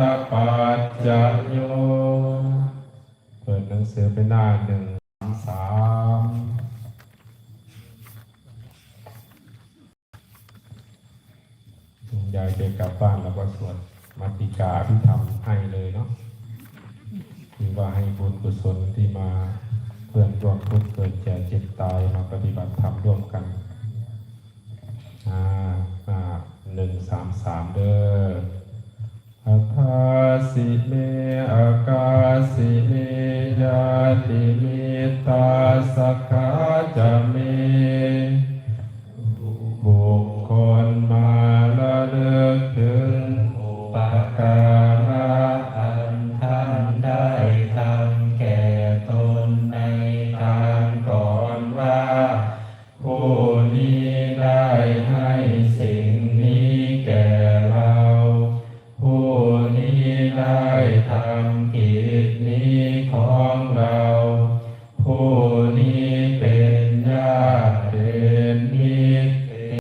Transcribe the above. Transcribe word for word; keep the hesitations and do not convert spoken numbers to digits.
ปัจจโย เปิดหนังสือไปหน้าหนึ่งสามสาม คุณยายจะกลับบ้านแล้วก็สวดมัตติกาอภิธรรมให้เลยเนาะ คือว่าให้บุญกุศลที่มาเพื่อนร่วมทุกข์เกิดแก่เจ็บตายมาปฏิบัติธรรมร่วมกัน อ่า อ่า หนึ่งสามสาม เด้อ Adāsi me akāsi me ñātimittā sakhā ca me. บุคคลมาระลึกถึงอุปการะอันท่านได้ทำแก่ตนในการก่อนว่า ผู้นี้ได้ให้สิ่งนี้แก่เรา ผู้นี้ได้ทำกิจนี้ของเรา ผู้นี้